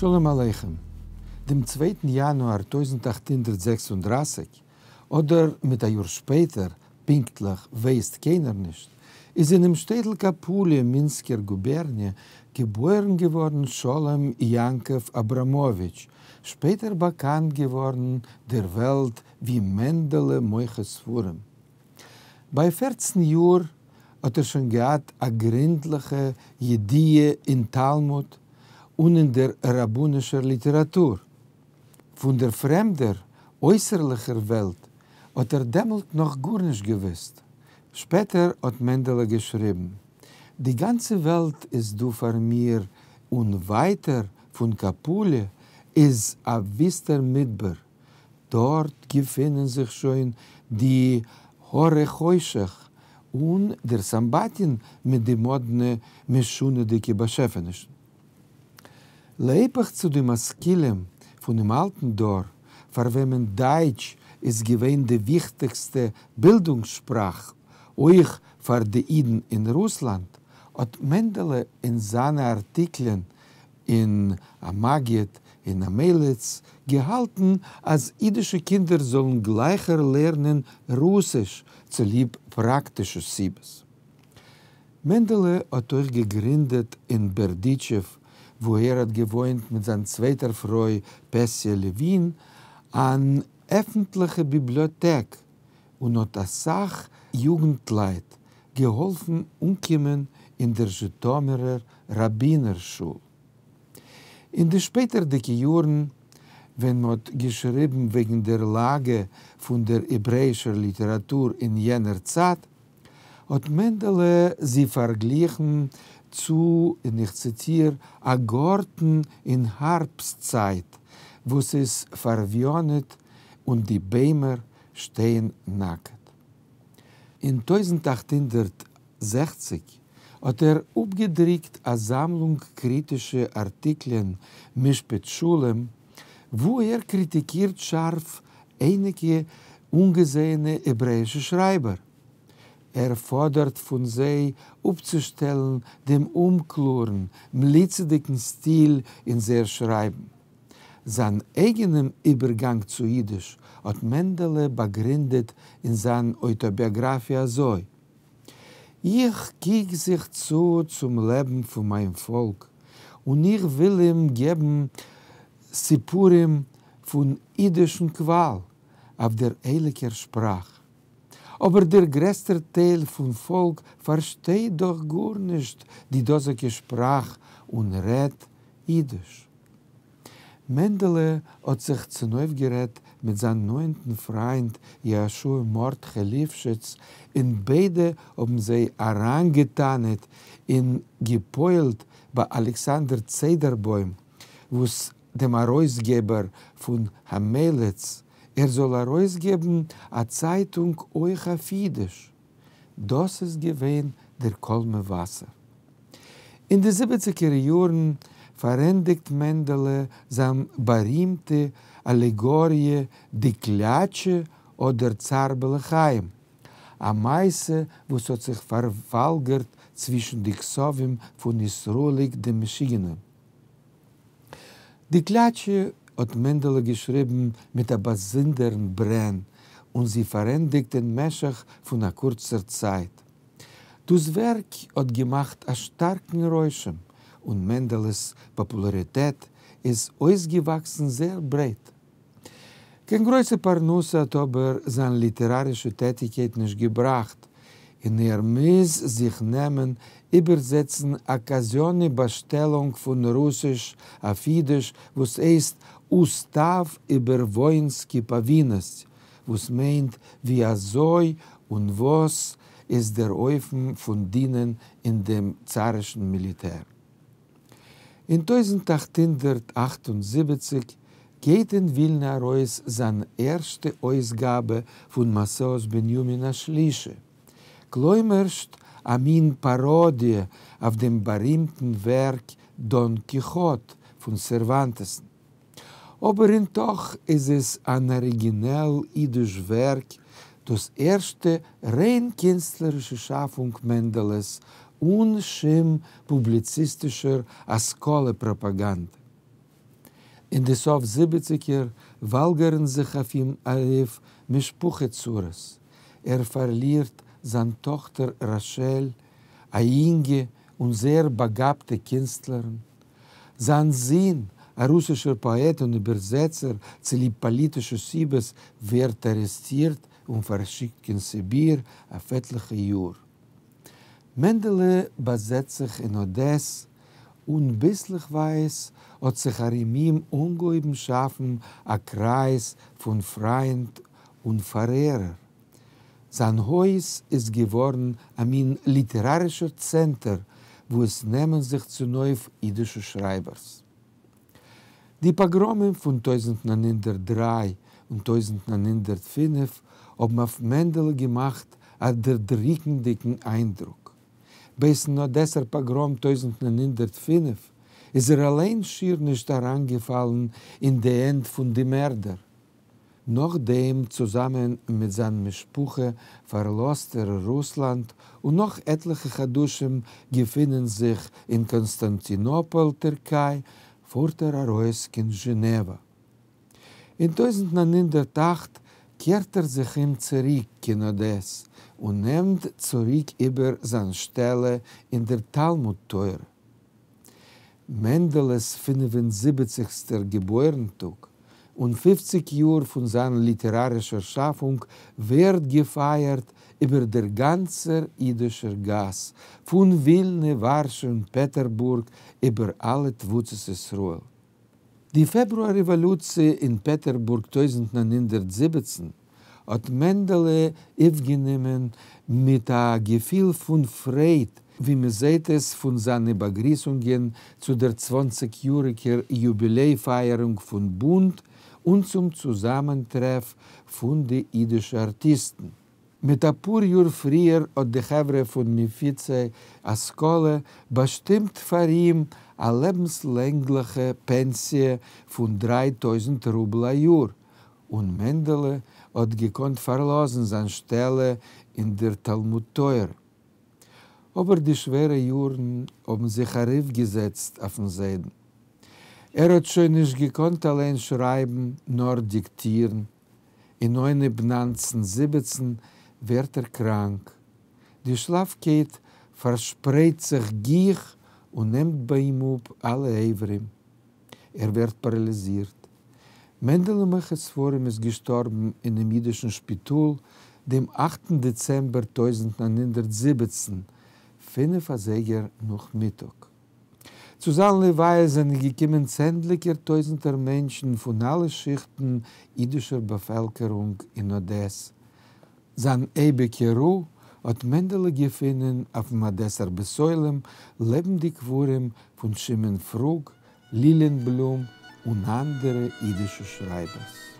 שלום עליכם. דעם צווייטן יאנואר 1836, אדער מיט א יאר שפעטער, פונקטליך ווייסט קיינער נישט, איז אינעם שטעטל קאפוליע, מינסקער גובערניע, געבוירן געווארן שלום יעקב אבראמאוויטש, שפעטער באקאנט געווארן דער וועלט ווי מענדעלע מוכר ספרים. ביי 14 יאר האט ער שוין געהאט א גרינטליכע ידיעה אין תלמוד און אין דער רבנישער ליטעראטור. פון דער פרעמדער אויסערליכער וועלט האט ער דעמאלט נאך גארנישט געוואוסט. שפעטער האט מענדעלע געשריבן, די גאנצע וועלט איז דא פאר מיר און ווייטער פון קאפוליע איז א וויסטער מדבר, דארט געפינען זיך שוין די הרי חושך און דער סמבטיון מיט די מאדנע משונה'דיגע באשעפענישן. להיפך צו די משכילים פונעם אלטן דור, פאר וועמען דייטש איז געווען די וויכטיגסטע בילדונגס שפראך אויך פאר די אידן אין רוסלאנד, האט מענדעלע אין זיינע ארטיקלען אין המגיד און המליץ געהאלטן אז אידישע קינדער זאלן גלייכער לערנען רוסיש צוליב פראקטישע סיבות. מענדעלע האט אויך געגרינדעט אין בערדיטשעוו, וואו ער האט געוואוינט מיט זיין צווייטער פרוי פעסיע לעווין, אן עפנטליכע ביבליאטעק און האט אסאך יוגנטלייט געהאלפן אנקומען אין דער זשיטאמירער ראבינער שול. אין די שפעטערדיגע יארן, ווען מ'האט געשריבן וועגן דער לאגע פון דער העברעאישער ליטעראטור אין יענער צייט, האט מענדעלע זי פארגליכן צו, און איך ציטיר, א גארטן אין הארבסט צייט וואס איז פארוויאנעט און די ביימער שטייען נאקעט. אין 1860 האט ער אפגעדרוקט א זאמלונג קריטישע ארטיקלען משפט שלום, וואו ער קריטיקירט שארף אייניגע אנגעזעענע העברעאישע שרייבער. ער פאדערט פון זיי אפצושטעלן דעם אומקלארן, מליצה'דיגן סטיל אין זייער שרייבן. זיין אייגענעם איבערגאנג צו אידיש האט מענדעלע באגרינדעט אין זיין אויטאביאגראפיע אזוי, איך קוק זיך צו צום לעבן פון מיין פאלק, און איך וויל אים געבן סיפורים פון אידישן קוואל אויף דער הייליגער שפראך. אבער דער גרעסטער טייל פון פאלק פארשטייט דאך גארנישט די דאזיגע שפראך און רעדט אידיש. מענדעלע האט זיך צונויפגערעדט מיט זיין נאענטן פריינד יהושע מרדכי ליפשיץ און ביידע האבן זיי אריינגעטענה'ט און גע'פועל'ט ביי אלכסנדר צעדערבוים וואס דעם ארויסגעבער פון המליץ ער זאל ארויסגעבן א צייטונג אויך אויף אידיש. דאס איז געווען דער קול מבשר. אין די זיבעציגער יארן פארענדיגט מענדעלע זיין בארימטע אלעגאריע די קליאטשע אדער צער בעלי חיים, א מעשה וואס האט זיך פארוואלגערט צווישן די כתבים פון ישראליק דעם משוגענעם. די קליאטשע האט מענדעלע געשריבן מיט א באזונדערן ברען און זי פארענדיגט אין משך פון א קורצער צייט. דאס ווערק האט געמאכט א שטארקן רושם און מענדעלע'ס פאפולאריטעט איז אויסגעוואקסן זייער ברייט. קיין גרויסע פרנסה האט אבער זיין ליטערארישע טעטיגקייט נישט געבראכט, און ער מוז זיך נעמען איבערזעצן א קאזיאנע באשטעלונג פון רוסיש אויף אידיש וואס הייסט אוסטאוו איבער וואינסקי פאווינעסט, וואס מיינט ווי אזוי און וואס איז דער אופן פון דינען אין דעם צארישן מיליטער. אין 1878 גייט אין ווילנע ארויס זיין ערשטע אויסגאבע פון מסעות בנימין השלישי, כלומר'שט א מין פאראדיע אויף דעם בארימטן ווערק דאן קיכאט פון סערוואנטעסן. אבער אין תוך איז עס אן אריגינעל אידיש ווערק, דאס ערשטע ריין קינסטלערישע שאפונג מענדעלעס אן שום פובליציסטישער השכלה פראפאגאנדע. אין די סוף זיבעציגער וואלגערן זיך אויף אים ארויף משפחה צרות, ער פארלירט זיין טאכטער רחל, א יונגע און זייער באגאבטע קינסטלערין. זיין זון, א רוסישער פאעט און איבערזעצער, צוליב פאליטישע סיבות ווערט ארעסטירט און פארשיקט קיין סיביר אויף עטליכע יאר. מענדעלע באזעצט זיך אין אדעס, און ביסלעכווייז האט זיך ארום אים אנגעהויבן שאפן א קרייז פון פריינד און פארערער. זיין הויז איז געווארן א מין ליטערארישער צענטער וואו עס נעמען זיך צונויף אידישע שרייבערס. די פאגראמען פון 1903 און 1905 האבן אויף מענדעלע געמאכט א דערדריקנדיקן איינדרוק. בעת'ן אדעסער פאגראם 1905 איז ער אליין שיר נישט אריינגעפאלן אין די הענט פון די מערדער. נאכדעם צוזאמען מיט זיין משפחה פארלאזט ער רוסלאנד און נאך עטליכע חדשים געפינען זיך אין קאנסטאנטינאפאל, טערקיי, פארט ער ארויס קיין זשענעווא. אין 1908 קערט ער זיך אום צוריק קיין אדעס און נעמט צוריק איבער זיין שטעלע אין דער תלמוד תורה. מענדעלע'ס פינף און זיבעציגסטער געבוירן-טאג און פופציג יאר פון זיין ליטערארישער שאפונג ווערט געפייערט איבער דער גאנצער אידישער גאס, פון ווילנע, ווארשע און פעטערבורג איבער אלע תפוצות ישראל. די פעברואר רעוואלוציע אין פעטערבורג 1917 האט מענדעלע אויפגענומען מיט א געפיל פון פרייד, ווי מען זעט עס פון זיינע באגריסונגען צו דער צוואנציג יאריגער יוביליי פייערונג פון בונד און צום צוזאמענטרעף פון די אידישע ארטיסטן. מיט א פאר יאר פריער האט די חברה פון מפיצי השכלה באשטימט פאר אים א לעבנסלענגליכע פענסיע פון 3000 רובל א יאר, און מענדעלע האט געקאנט פארלאזן זיין שטעלע אין דער תלמוד תורה. אבער די שווערע יארן האבן זיך ארויפגעזעצט אויפן זיידן. ער האט שוין נישט געקאנט אליין שרייבן, נאר דיקטירן. אין אנהייב 1917 ווערט ער קראנק. די שלאפקייט פארשפרייט זיך גיך און נעמט ביי אים אפ אלע אברים. ער ווערט פאראליזירט. מענדעלע מוכר ספרים איז געשטארבן אינעם אידישן שפיטאל דעם אכטן דעצעמבער 1917, פינף אזייגער נאכמיטאג. צו זיין לוויה זענען געקומען צענדליגער טויזנטער מענטשן פון אלע שיכטן אידישער באפעלקערונג אין אדעס. זיין אייביגע רו האט מענדעלע געפונען אויפן אדעסער בית עולם לעבן די קברים פון שמעון פרוג, לילינבלום און אנדערע אידישע שרייבערס.